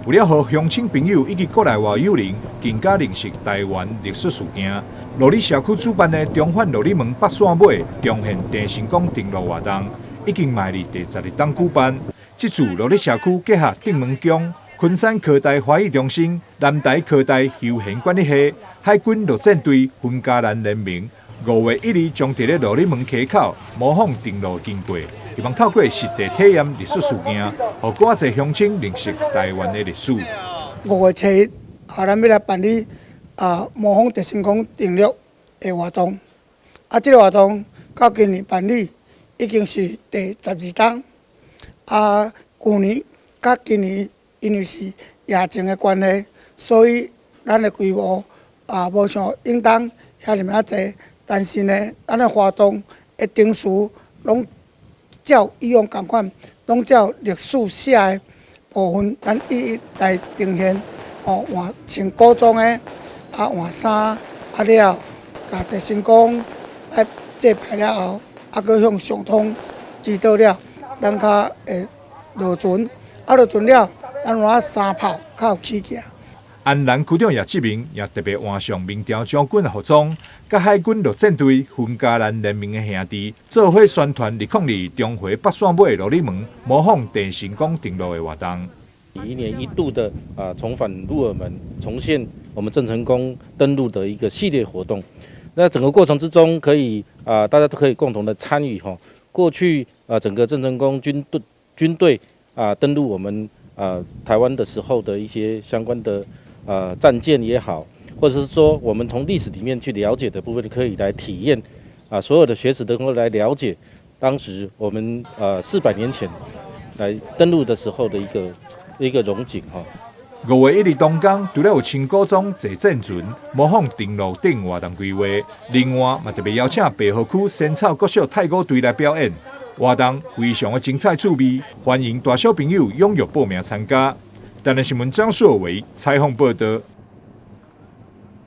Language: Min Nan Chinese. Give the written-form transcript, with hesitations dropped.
為了予鄉親朋友以及國內外友人更加認識台灣歷史事件，埔里社區主辦的重返鹿耳門北線尾重現鄭成功登陸活動，已經邁入第12冬舉辦。這次埔里社區結合鄭文宮、昆山科大華語中心、南台科大休閒管理系、海軍陸戰隊分家蘭聯盟，5月1日將佇咧鹿耳門溪口模仿登陸經過，希望透過實地體驗歷史事件，予閣較濟鄉親認識台灣的歷史。5月7日，啊，咱欲來辦理啊模仿鄭成功登陸的活動。啊，這個活動到今年辦理已經是第12冬。啊，舊年佮今年因為是疫情的關係，所以咱的規模啊無像往冬遐爾仔濟。但是呢，咱的活動的程序攏照以往仝款，攏照歷史寫的部分，咱一一來呈現。哦，換穿古裝的，啊換衫，啊了後，共鄭成功來祭拜了後，啊閣向上湯祈禱了，咱較會落船，啊落船了，咱換三炮較有起勁。安南區長葉志明也特別換上明朝將軍的服裝，佮海軍陸戰隊分家蘭聯盟的兄弟做伙宣傳2002中華北線尾鹿耳門模仿鄭成功登陸的活動。一年一度的啊重返鹿耳門，重現我們鄭成功登陸的一個系列活動。那整個過程之中，可以啊大家都可以共同的參與哈。過去啊整個鄭成功軍隊啊登陸我們啊台灣的時候的一些相關的戰艦也好，或者是說我們從歷史裡面去了解的部分，可以來體驗啊，所有的學子都能夠來了解當時我們400年前來登陸的時候的一個榮景哈。5月1日當天，除了有穿古裝坐戰船模仿登陸等活動規劃，另外嘛特別邀請白河區仙草國小太鼓隊來表演，活動非常的精彩趣味，歡迎大小朋友踴躍報名參加。台南新聞張碩偉採訪報道。